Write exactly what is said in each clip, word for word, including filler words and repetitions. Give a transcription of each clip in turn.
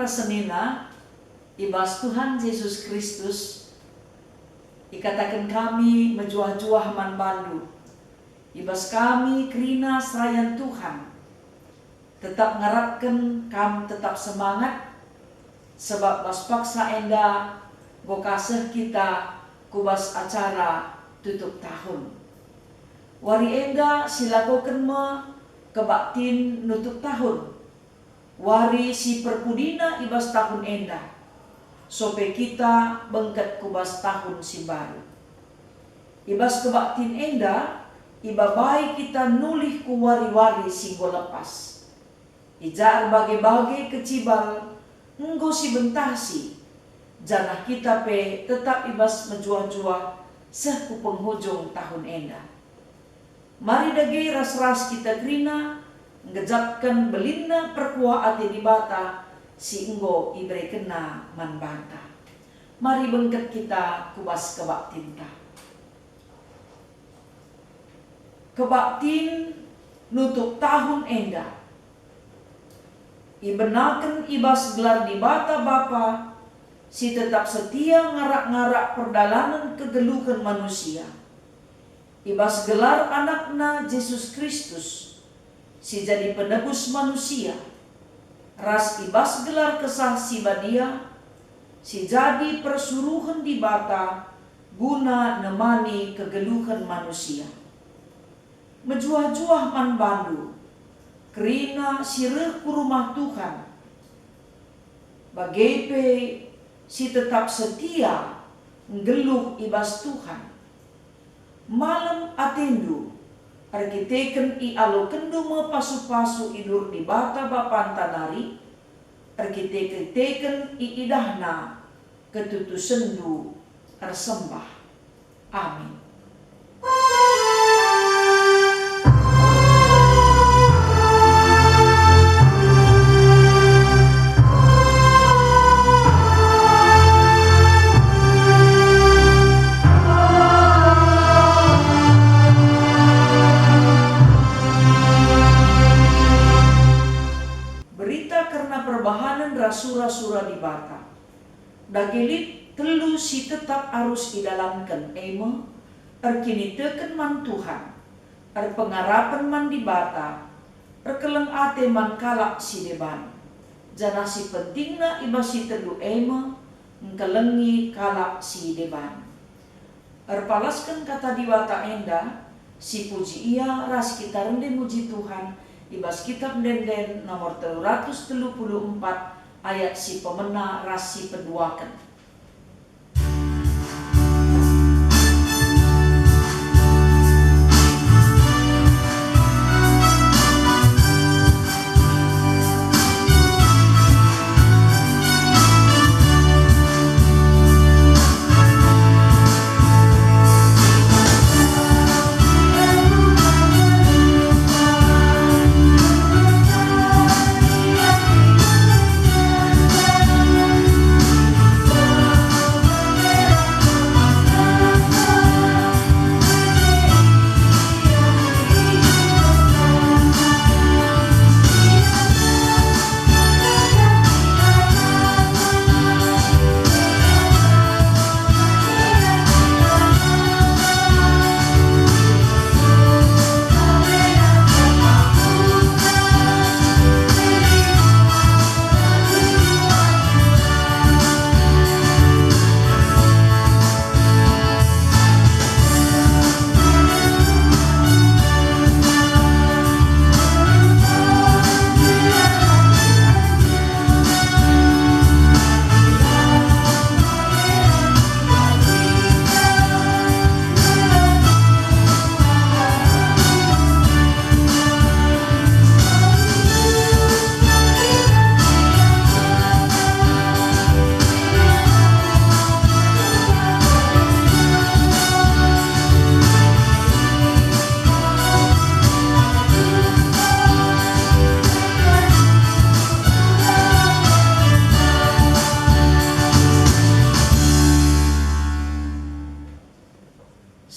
Senina, i bas Tuhan Jesus Kristus, ikataken kami mejuah-juah man bandu. I bas kami kerina serayan Tuhan, tetap ngarapken kam tetap semangat, sebab bas paksa enda enggo ka seh kita ku bas acara tutup tahun. Wari enda silakoken me kebaktin nutup tahun. Wari si perpudina i bas tahun enda, sope kita bengket ku bas tahun si mbaru. I bas kebaktin enda, ibabai kita nulih ku wari-wari si enggo lepas. I ja erbage-bage kecibal enggo sibentasi, janah kita pe tetap i bas mejuah-juah seh ku penghujung tahun enda. Mari dage ras-ras kita kerina nggejapken belinna perkuah ate Dibata si enggo iberekenNa man banta. Mari bengket kita ku bas kebaktinta. Kebaktin nutup tahun enda ibenaken i bas gelar Dibata Bapa si tetap setia ngarak-ngarak perdalanen kegeluhen manusia. I bas gelar AnakNa Jesus Kristus, si jadi penebus manusia, ras i bas gelar Kesah Si Badia, si jadi persuruhen Dibata guna nemani kegeluhen manusia. Mejuah-juah man bandu, kerina si reh ku rumah Tuhan, bage pe si tetap setia nggeluh i bas Tuhan. Malem atendu, erkiteken ialokenndu me pasu-pasu i dur Dibata Bapanta nari, erkiteken iidahNa ketutusenndu ersembah. Amin. Berita kerna perbahanen ras sura-sura Dibata. Dage lit telu si tetap arus idalanken, e me, erkiniteken man Tuhan, erpengarapen man Dibata, erkeleng ate man kalak si deban, janah si pentingna i bas si telu e me, engkelengi kalak si deban. Erpalasken kata Dibata enda, sipuji ia ras kita rende muji Tuhan, i bas Kitab Ende-enden nomor telu ratus telu puluh empat ayat si pemena ras si peduaken.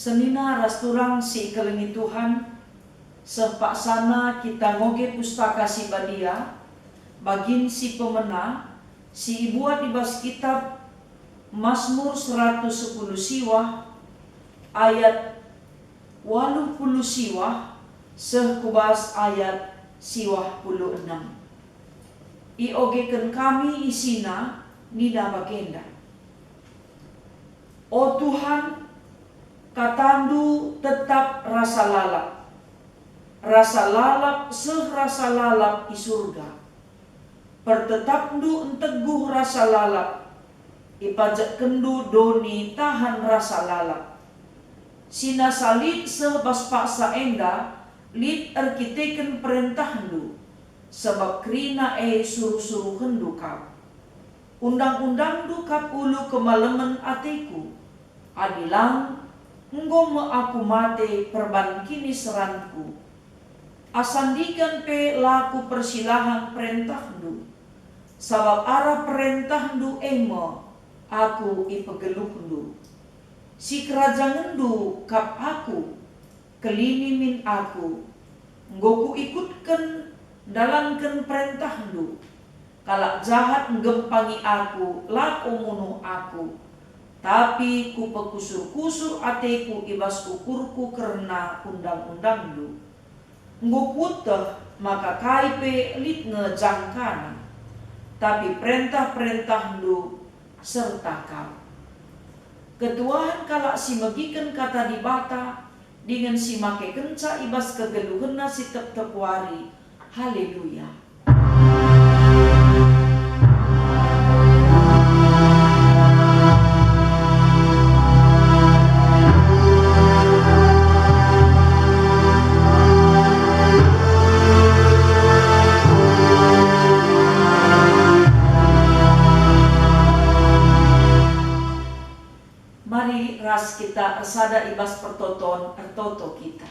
Senina ras turang si ikelengi Tuhan, seh paksana kita ngoge Pustaka Si Badia, bagin si pemena, Si ibuat i bas kitap Masmur seratus sepuluh siwah, ayat waluh puluh siwah seh ku bas ayat siwah puluh enem. Iogeken kami isina nina bagenda, "O Tuhan, kataNdu tetap rasa lalap, rasa lalap seh rasa lalap i Surga. PertetapNdu nteguh rasa lalap, ipajekkenndu doni tahan rasa lalap. Si nasa lit seh bas paksa enda lit erkiteken perentahNdu, sabap kerina e suruh-suruhenNdu kap. Undang-undangNdu kap ulu kemalemen ateku. Adi lang, enggo me aku mate perban kiniseranku. Asa ndigan pe la kupersilahang perentahNdu, sabap arah perentahNdu e me aku ipegeluhNdu. SikerajangenNdu kap aku, kelini min aku. Enggo kuikutken ndalanken perentahNdu. Kalak jahat nggempangi aku, lako munuh aku, tapi kupekusur-kusur ateku i bas ukurku kerna undang-undangNdu. Enggo kueteh maka kai pe lit nge jangkana, tapi perentah-perentahNdu serta kap." Ketuahen kalak si megiken Kata Dibata dingen si makekenca i bas kegeluhenna si tep-tep wari. Haleluya! Mari ras kita ersada i bas pertoton, ertoto kita.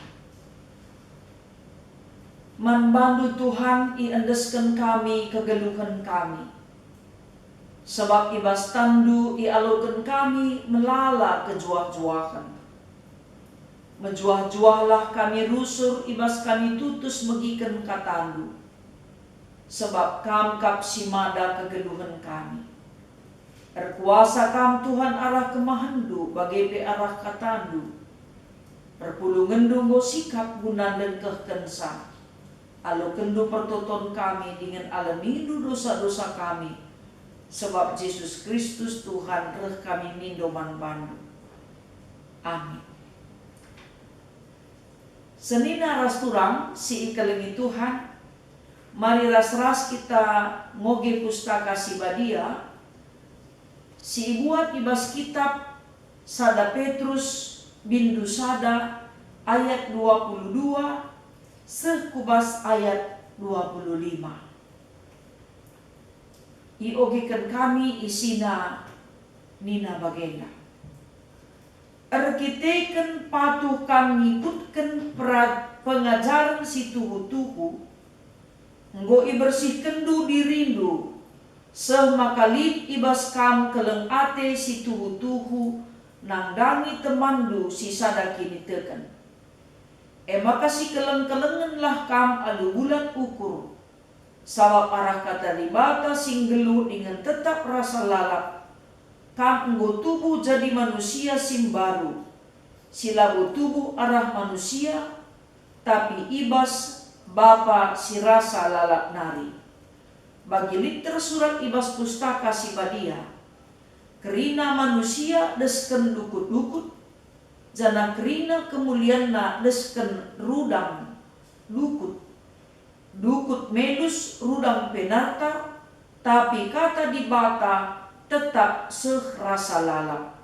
Man bandu Tuhan iendesken kami kegeluhen kami, sabap i bas tanNdu ialoken kami melala kejuah-juahen. Mejuah-juahlah kami rusur i bas kami tutus megiken katanNdu, sabap Kam kap si mada kegeluhen kami. Erkuasa Kam, Tuhan, arah kemahenNdu, bage pe arah katanNdu. Perpulungendu enggo sikap guna ndengkehkenca. Alokenndu pertoton kami dingen alemindu dosa-dosa kami, sabap Jesus Kristus Tuhan reh kami mindo man bandu. Amin. Senina ras turang si ikelengi Tuhan, mari ras-ras kita ngoge Pustaka Si Badia si ibuat i bas kitap sada Petrus bindu sada ayat dua puluh dua seh ku bas ayat dua puluh lima. Iogeken kami isina nina bagenda, "Erkiteken patuh kam ngikutken pera-, pengajaren si tuhu-tuhu, enggo ibersihkenndu dirindu, seh maka lit i bas kam keleng ate si tuhu-tuhu nandangi temanndu si sada kiniteken. E maka sikeleng-kelengenlah kam alu bulat ukur, sabap arah Kata Dibata si nggeluh dingen tetap rasa lalap, kam enggo tubuh jadi manusia si mbaru, si labo tubuh arah manusia, tapi i bas Bapa si rasa lalap nari." Bagi lit tersurat i bas Pustaka Si Badia, "Kerina manusia desken dukut-dukut, janah kerina kemulianna desken rudang dukut. Dukut melus, rudang pe nartar, tapi Kata Dibata tetap seh rasa lalap."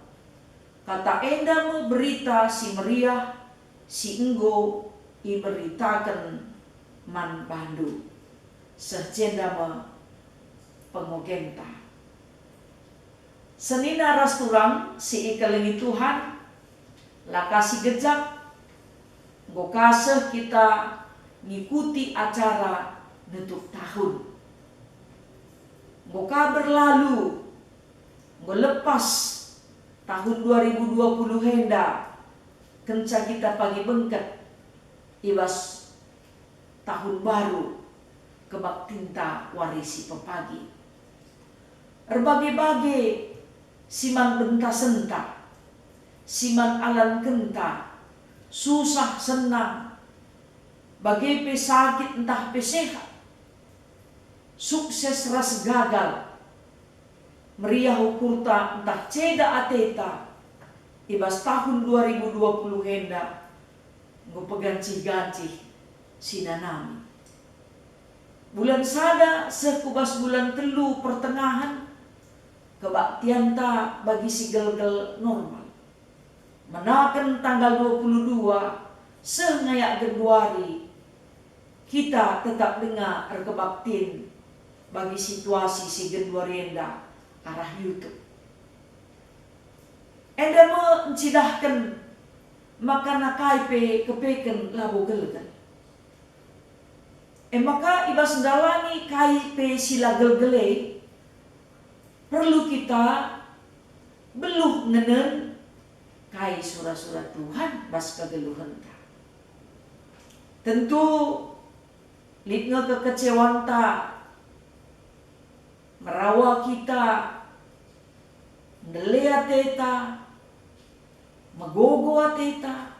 Kata enda me Berita Si Meriah si enggo iberitaken man bandu. Seh jenda me pengogenta. Senina ras turang si ikelengi Tuhan, la ka si gejap, enggo ka seh kita ngikuti acara nutup tahun. Enggo ka berlalu, enggo lepas tahun dua ribu dua puluh enda, kenca kita pagi bengket i bas tahun baru kebaktinta wari si pepagi. Erbage-bage si man bentasenta, si man alankenta, susah senang, bage pe sakit ntah pe sehat, sukses ras gagal, meriah ukurta ntah ceda ateta, i bas tahun dua ribu dua puluh enda enggo pegancih-gancih si nanami. Bulan sada seh ku bas bulan telu pertengahen, kebaktianta bagi si gelgel normal. Menaken tanggal dua puluh dua seh ngayak genduari, kita tetap denga erkebaktin bagi situasi si genduari enda arah YouTube. Enda me ncidahken maka nakai pe kepeken labo gelgel. E maka i bas ndalani kai pe si la gelgel e, perlu kita beluh ngenen kai sura-sura Tuhan bas kegeluhenta. Tentu lit nge kekecewanta, merawa kita, ndele ateta, megogo ateta,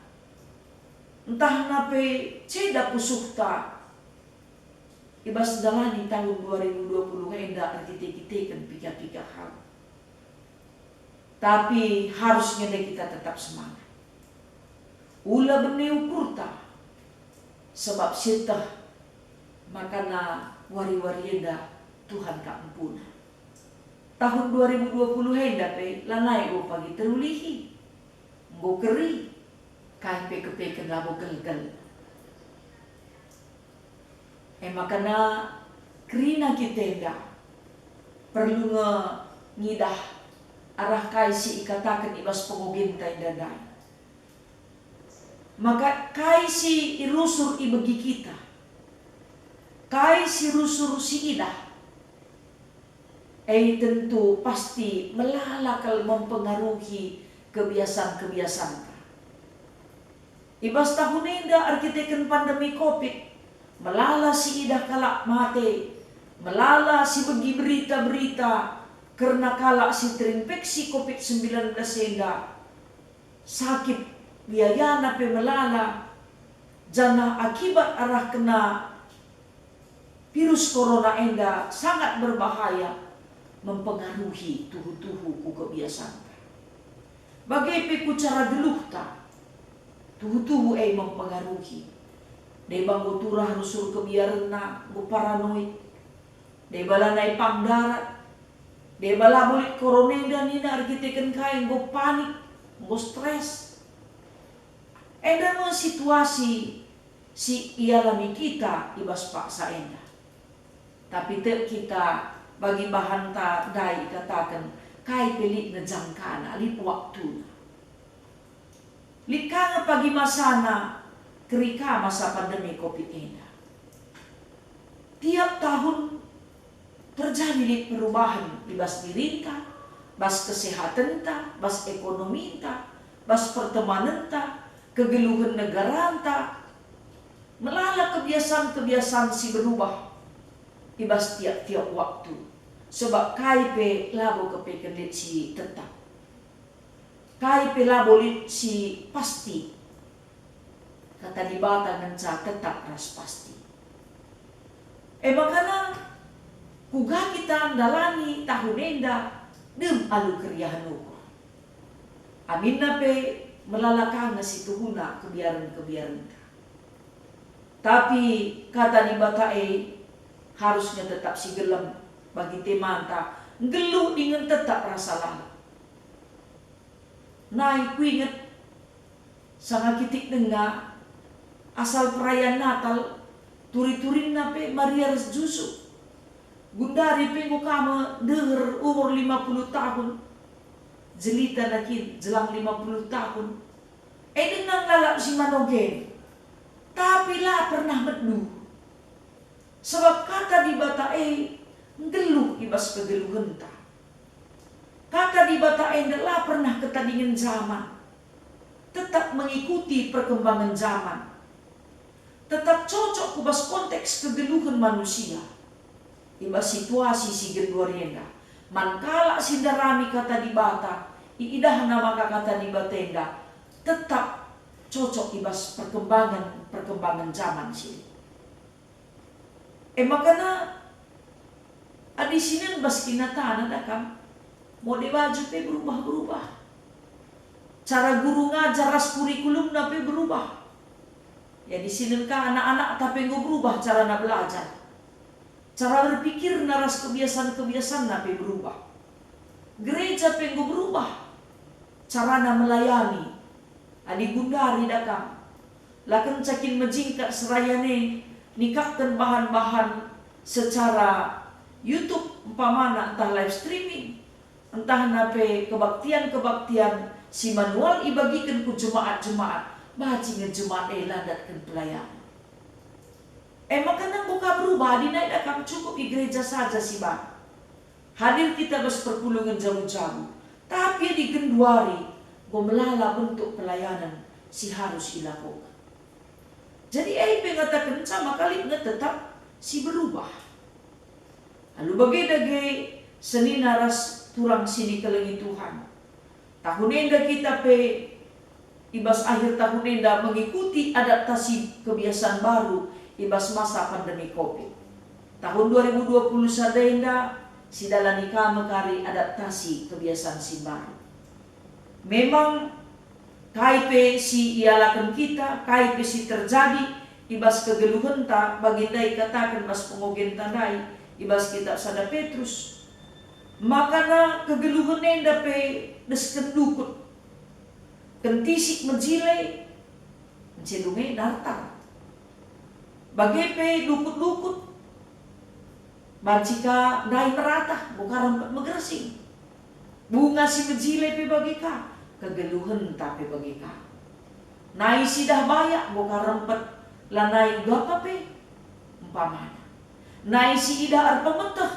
ntahna pe ceda pusuhta i bas ndalani tahun dua ribu dua puluh enda erkite-kiteken piga-piga hal. Tapi harus nge kita tetap semangat. Ula bene ukurta, sebab sieteh makana wari-wari enda Tuhan kap empuna. Tahun dua ribu dua puluh enda pe lanai enggo pagi terulihi. Enggo keri, kai pe kepeken labo gelgel. E makana kerina kita enda perlu nge ngidah arah kai si ikataken i bas pengogenta enda ndai. Maka kai si irusur ibegi kita, kai si rusur si idah, e tentu pasti melala kal mempengaruhi kebiasan-kebiasanta. I bas tahun enda erkiteken pandemi Covid, melala si idah kalak mate, melala si begi berita-berita kerna kalak si terinfeksi Covid sembilan belas enda, sakit biayana pe melala, janah akibat arah kena virus corona enda sangat berbahaya, mempengaruhi tuhu-tuhu ku kebiasanta. Bage pe ku cara geluhta, tuhu-tuhu e mempengaruhi. Deba enggo turah rusur kebiarenna, enggo paranoid. Deba lanai pang ndarat. Deba labo lit corona enda nina erkiteken kai enggo panik, enggo stres. Enda me situasi si ialami kita i bas paksa enda. Tapi tek kita bagi bahanta ndai ikataken kai pe lit nge jangkana, lit waktuna. Lit ka nge pagi masana kerika masa pandemi Covid enda. Tiap tahun terjadi lit perubahan i bas dirinta, bas kesehatenta, bas ekonominta, bas pertemanenta, kegeluhen negaranta. Melala kebiasan-kebiasan si berubah i bas tiap-tiap waktu, sebab kai pe labo kepeken lit si tetap. Kai pe labo lit si pasti. Kata Dibata ngenca tetap ras pasti. E makana, kuga kita ndalani tahun enda dem alu keriahen ukur. Aminna pe melala ka nge si tuhuna kebiaren-kebiarenta. Tapi Kata Dibata e harus nge tetap si gelem bagi temanta, nggeluh dingen tetap rasa lalap. Nai kuinget, sanga kitik denga, asal perayaan Natal, turi-turinna pe Maria ras Jusup. Gundari pe enggo ka me deher umur lima puluh tahun, jelitana kin jelang lima puluh tahun. E denga lalap si manogen, tapi la pernah medu. Sebab Kata Dibata e nggeluh i bas kegeluhenta. Kata Dibata enda la pernah ketadingen zaman, tetap mengikuti perkembangan zaman, tetap cocok ku bas konteks kegeluhen manusia. I bas situasi si genduari enda, Man kalak si ndarami Kata Dibata, iidahna maka Kata Dibata enda tetap cocok i bas perkembangan-perkembangan jaman sini. E makana, adi sinen bas kinatana da kam, mode baju pe berubah-berubah. Cara guru ngajar ras kurikulumna pe berubah. Jadi sinen ka anak-anakta pe enggo berubah carana belajar. Cara berpikirna ras kebiasan-kebiasanna pe berubah. Gereja pe enggo berubah carana melayani. Adi gundari da kam, la kenca kin mejingkat seraya ne nikapken bahan-bahan secara YouTube umpamana ntah live streaming, ntahna pe kebaktian-kebaktian si manual ibagiken ku jemaat-jemaat, banci nge jemaat e landatken pelayanen. E maka enggo ka berubah adi nai da kam cukup i gereja saja si banci. Hadir kita bas perpulungen jabu-jabu, tapi adi genduari, enggo melala bentuk pelayanan si harus ilakoken. Jadi e pe ngatakenca maka lit nge tetap si berubah. Alu bage dage senina ras turang si nikelengi Tuhan. Tahun enda kita pe, i bas akhir tahun enda mengikuti adaptasi kebiasaan baru i bas masa pandemi covid. Tahun dua ribu dua puluh sada enda sidalani ka me kari adaptasi kebiasaan si baru. Memang kai pe si ialaken kita, kai pe si terjadi i bas kegeluhenta, bagi ndai kataken bas pengogenta ndai i bas kitab sada Petrus, makana kegeluhen enda pe desken dukut. Kentisik mejile, nce dunge dartar. Bage pe dukut-dukut, banci ka ndai meratah, enggo ka rempet megersing. Bunga si mejile pe bage ka, kegeluhenta pe bage ka. Nai si idah bayak, enggo ka rempet, lanai uga pe, umpamana. Nai si idah erpemeteh,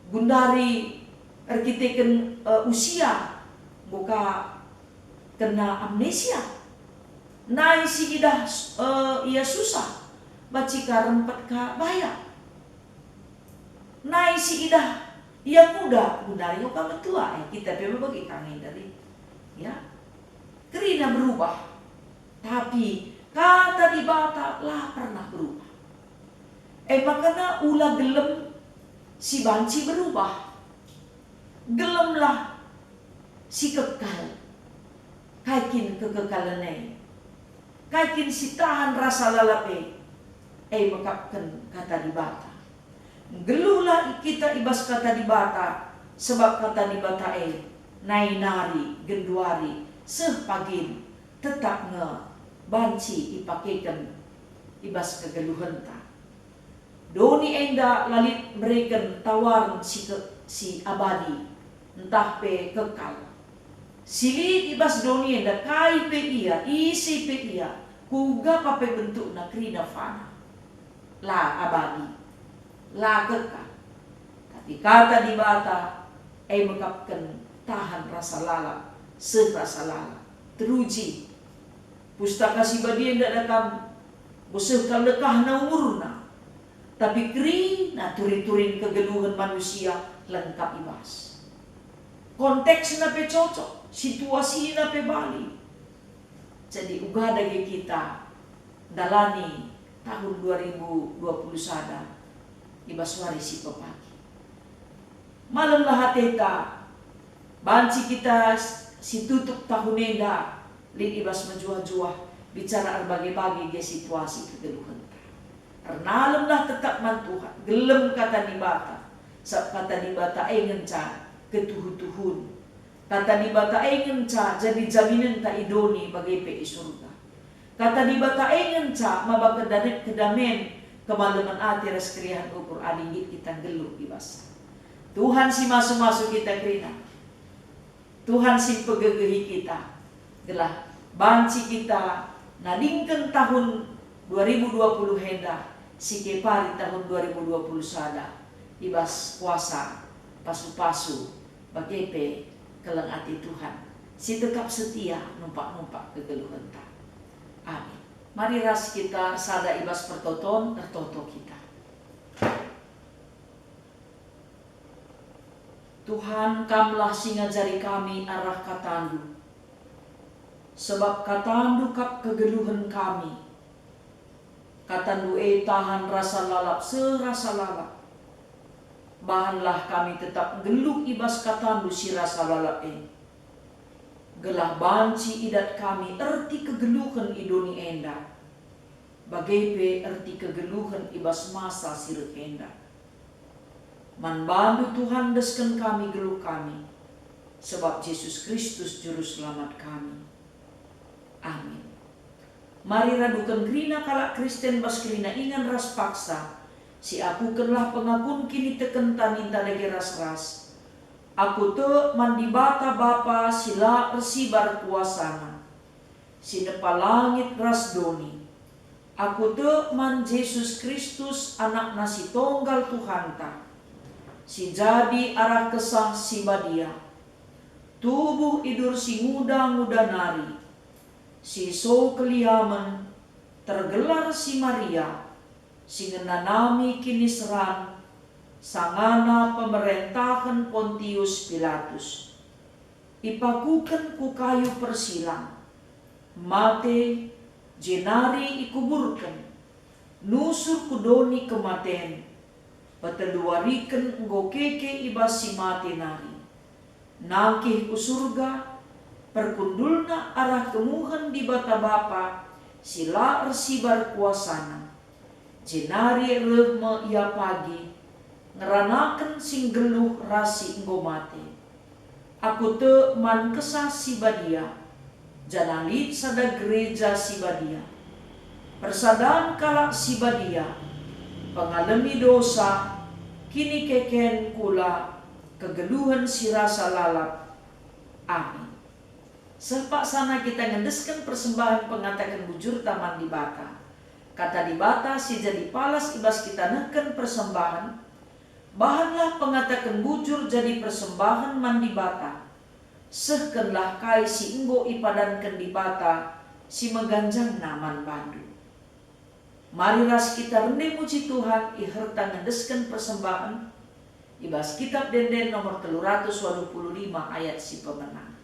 gundari erkiteken, eh, usia, enggo ka kena amnesia. Nai si idah, eh, ia susah, banci ka rempet ka bayak. Nai si idah ia muda, gundari enggo ka metua, eh, kita pe bage ka ngendari. Ya. Kerina berubah. Tapi Kata Dibata la pernah berubah. E makana ula gelem si banci berubah. Gelemlah si kekal. Kai kin kekekalen e? Kai kin si tahan rasa lalap e? E mekapken Kata Dibata. Nggeluhlah kita i bas Kata Dibata, sebab Kata Dibata e nai nari, genduari, seh pagin, tetap nge banci ipakeken i bas kegeluhenta. Doni enda la lit mereken tawaren si ke-, si abadi, ntah pe kekal. Si lit i bas doni enda, kai pe ia, ise pe ia, kuga pa pe bentukna, kerina fana. La abadi, la kekal. Tapi Kata Dibata e mekapken tahan rasa lalap, seh rasa lalap, teruji. Pustaka Si Badia enda da kam, enggo seh kal dekahna umurna, tapi kerina turin-turin kegeluhen manusia lengkap i bas. Konteksna pe cocok, situasina pe bali. Jadi uga dage kita ndalani tahun dua ribu dua puluh sada i bas wari si pepagi. Malemlah ateta, banci kita s-, si tutup tahun enda lit i bas mejuah-juah, bicara erbage-bage gia situasi kegeluhenta. Ernalemlah tetap man Tuhan, gelem Kata Dibata, sabap Kata Dibata e ngenca ketuhu-tuhun. Kata Dibata e ngenca jadi jaminenta i doni bage pe i Surga. Kata Dibata e ngenca maba kedamen-, kedamen, kemalemen ate ras keriahen ukur adi nggit kita nggeluh i bas. Tuhan si masu-masu kita kerina. Tuhan si mpegegehi kita, gelah banci kita nadingken tahun dua ribu dua puluh enda, si kepari tahun dua ribu dua puluh sada, i bas kuasa, pasu-pasu, bage pe keleng ate Tuhan, si tetap setia numpak-numpak kegeluhenta. Amin. Mari ras kita sada i bas pertoton, ertoto kita. Tuhan, Kamlah si ngajari kami arah kataNdu, sebab kataNdu kap kegeluhen kami. KataNdu e tahan rasa lalap seh rasa lalap. Bahanlah kami tetap nggeluh i bas kataNdu si rasa lalap e, gelah banci idat kami erti kegeluhen i doni enda, bage pe erti kegeluhen i bas masa si reh enda. Man baNdu, Tuhan, endesken kami geluh kami, sebab Jesus Kristus Juru Selamat kami. Amin. Mari raduken kerina kalak Kristen bas kerina ingan ras paksa, si akukenlah pengakun kinitekenta ninta dage ras-ras. Aku tek man Dibata Bapa si la ersibar kuasaNa, si nepa langit ras doni. Aku tek man Jesus Kristus, AnakNa si Tonggal Tuhanta, si jadi arah Kesah Si Badia, tubuh idur si nguda-nguda nari, si so keliamen, tergelar si Maria, si ngenanami kiniseran, sangana pemerentahen Pontius Pilatus. Ipakuken ku kayu persilang, mate, jenari ikuburken, nusur ku doni kematen, peteluwariken enggo keke i bas si mate nari. Nangkih ku Surga, perkundulna arah kemuhen Dibata Bapa si la ersibar kuasaNa, jenari reh me Ia pagi, ngeranaken si nggeluh ras si enggo mate. Aku tek man Kesah Si Badia, janah lit sada gereja si badia, persadan kalak si badia, pengalemi dosa, kinikeken kula, kegeluhen si rasa lalap. Amin. Seh paksana kita ngendesken persembahen pengataken bujurta man Dibata. Kata Dibata si jadi palas i bas kita nehken persembahen, bahanlah pengataken bujur jadi persembahen man Dibata. Sehkenlah kai si enggo ipadanken Dibata si meganjangna man bandu. Mari ras kita rende muji Tuhan i herta ngendesken persembahen, i bas Kitab Ende-enden nomor telu ratus waluh puluh lima ayat si pemena.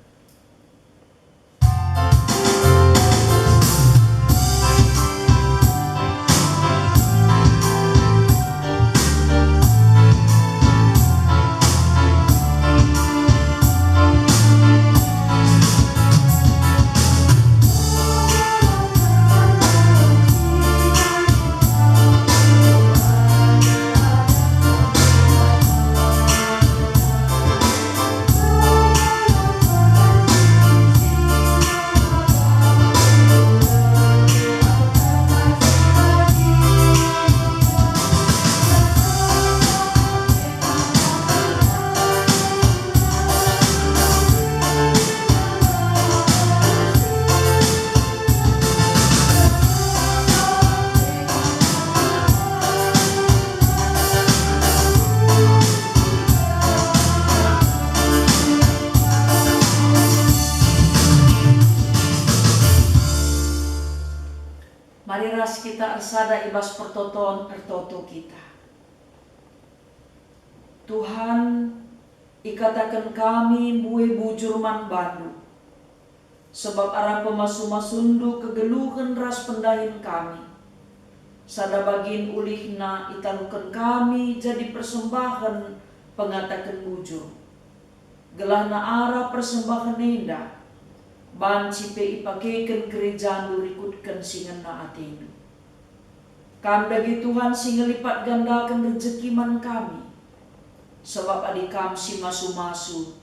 Mari ras kita ersada i bas pertoton ertoto kita. Tuhan, ikataken kami mbue bujur man bandu, sebab arah pemasu-masundu kegeluhen ras pendahin kami. Sada bagin ulihna itaruhken kami jadi persembahen pengataken bujur. Gelahna arah persembahen enda, banci pe ipakeken gerejandu rikutken si ngena atendu. Kam dage Tuhan si ngelipat gandaken rejeki man kami, sabap adi Kam si masu-masu,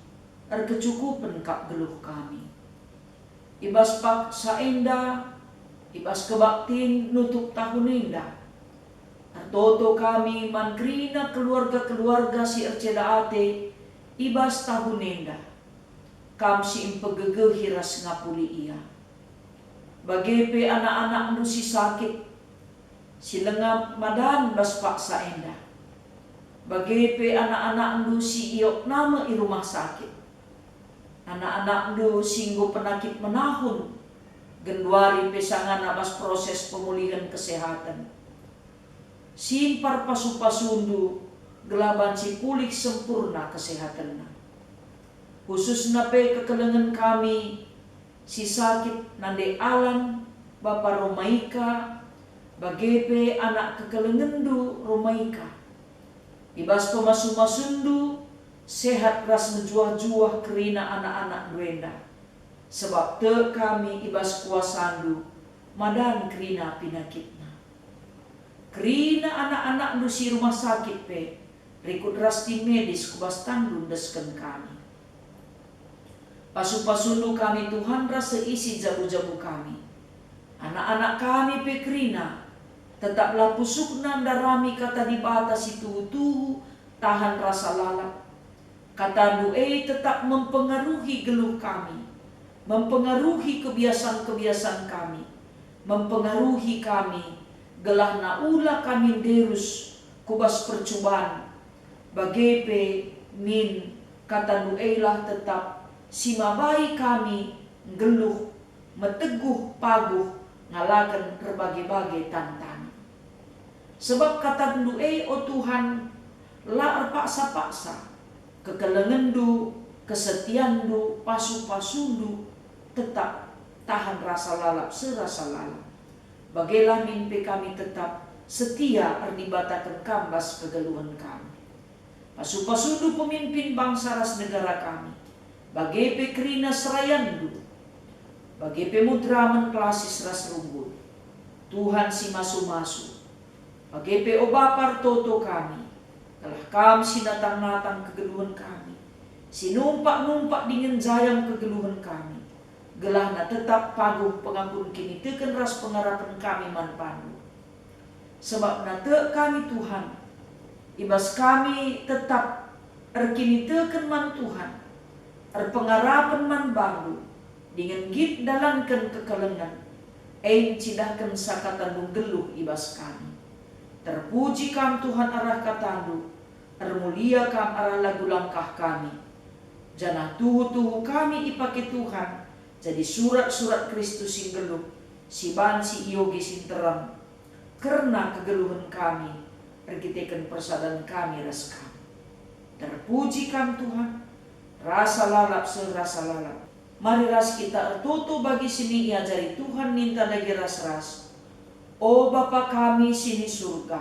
erkecukupen kap geluh kami. I bas paksa enda, i bas kebaktin nutup tahun enda, ertoto kami man kerina keluarga-keluarga si erceda ate i bas tahun enda. Kam si mpegegehi ras ngapuli ia. Bage pe anak-anakndu si sakit, si langa madan bas paksa enda. Bage pe anak-anakndu si iokna me i rumah sakit. Anak-anakndu si enggo penakit menahun, genduari pe sangana bas proses pemulihen kesehaten. Simpar pasu-pasundu, gelah banci pulih sempurna kesehatenna. Khususna pe kekelengen kami si sakit nande Alan, bapa Romaika, bage pe anak kekelengenndu Romaika. I bas pemasu-masunndu, sehat ras mejuah-juah kerina anak-anakndu enda, sebab tek kami i bas kuasandu, madan kerina pinakitna. Kerina anak-anakndu si rumah sakit pe, rikut ras tim medis ku bas tanNdu endesken kami. Pasu-pasundu kami, Tuhan, ras seisi jabu-jabu kami. Anak-anak kami pe kerina, tetaplah pusuhna ndarami Kata Dibata si tuhu-tuhu, tahan rasa lalap. KataNdu e tetap mempengaruhi geluh kami, mempengaruhi kebiasan-kebiasan kami, mempengaruhi kami, gelahna ula kami nderus ku bas percuban, bage pe min KataNdu elah tetap si mabai kami nggeluh, meteguh, paguh ngalaken erbage-bage tantangan. Sebab KataNdu e, o Tuhan, la erpaksa-paksa. KekelengenNdu, kesetianNdu, pasu-pasuNdu tetap tahan rasa lalap seh rasa lalap. Bagelah min pe kami tetap setia erdibataken Kam bas kegeluhen kami. Pasu-pasuNdu pemimpin bangsa ras negara kami, bage pe kerina serayanNdu, bage pe mudramen, klasis ras runggul. Tuhan si masu-masu, bage pe o Bapa ertoto kami, gelah Kam si natang-natang kegeluhen kami, si numpak-numpak dingen njayam kegeluhen kami, gelahna tetap paguh pengakun kiniteken ras pengarapen kami man bandu. Sebabna tek kami, Tuhan, i bas kami tetap erkiniteken man Tuhan, erpengarapen man bandu, dingen nggit ndalanken kekelengen, e ncidahkenca KataNdu nggeluh i bas kami. Terpuji Kam, Tuhan, arah KataNdu, ermulia Kam arah lagu langkah kami, janah tuhu-tuhu kami ipake Tuhan jadi surat-surat Kristus si nggeluh, si banci ioge si nterem kerna kegeluhen kami erkiteken persadan kami ras Kam. Terpuji Kam, Tuhan, rasa lalap seh rasa lalap. Mari ras kita ertoto bagi si niajari Tuhan ninta dage ras-ras. O Bapa kami si ni Surga,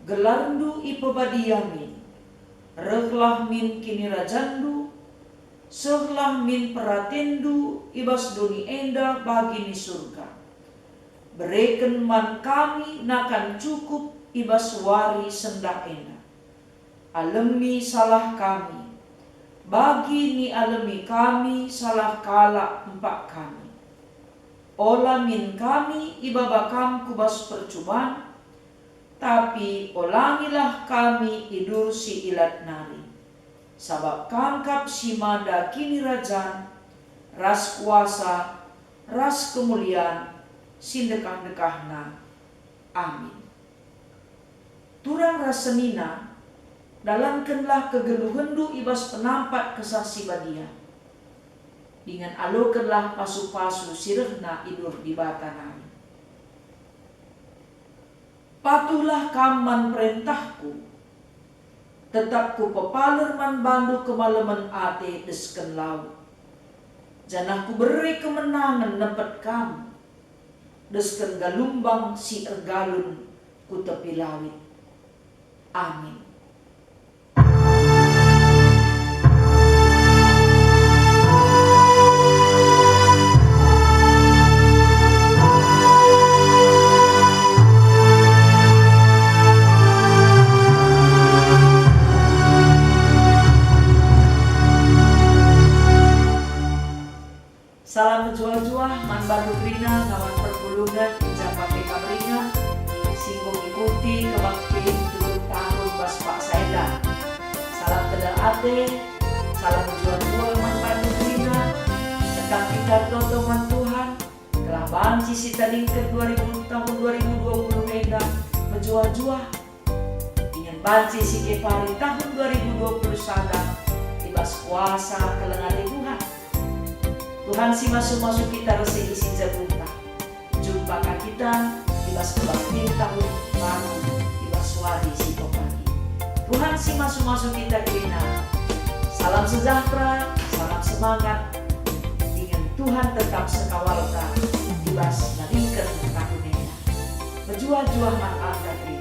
gelarNdu ipebadia min, rehlah min kinirajanNdu, sehlah min peratenNdu i bas doni enda bagi ni Surga. Bereken man kami nakan cukup i bas wari sendah enda. Alemi salah kami, bagi nialemi kami salah kalak empak kami. Ola min kami ibaba Kam ku bas percuban, tapi olangilah kami i bas si ilat nari. Sabap Kam kap si mada kinirajan, ras kuasa, ras kemulian, si ndekah-ndekahna. Amin. Turang ras senina, dalankenlah kegeluhenndu i bas penampat Kesah Si Badia, dingen alokenlah pasu-pasu si rehna i bas Dibata nari. Patuhlah kam man perentahku, tetap kupepaler man bandu kemalemen ate desken lau, janah kubere kemenangen nepet kam, desken galumbang si ergalun ku tepi lawit. Amin. Salam mejuah-juah man bandu kerina ngawan perpulungen i ja pake kam ringan, si enggo ngikuti kebaktin tutup tahun bas paksa enda. Salam tedar ate, salam mejuah-juah man bandu kerina, tetap kita ertoto man Tuhan, gelah banci sitadingken dua ribu, tahun dua ribu dua puluh enda mejuah-juah, dingen banci sikepari tahun dua ribu dua puluh sada i bas kuasa keleng ate Tuhan. Tuhan si masu-masu kita ras seisi jabunta. Jumpa ka kita i bas kebaktin tahun baru i bas wari si pepagi. Tuhan si masu-masu kita kerina. Salam sejahtera, salam semangat. Dingen Tuhan tetap sekawalta i bas nalingken tahun enda. Mejuah-juah man angka kerina.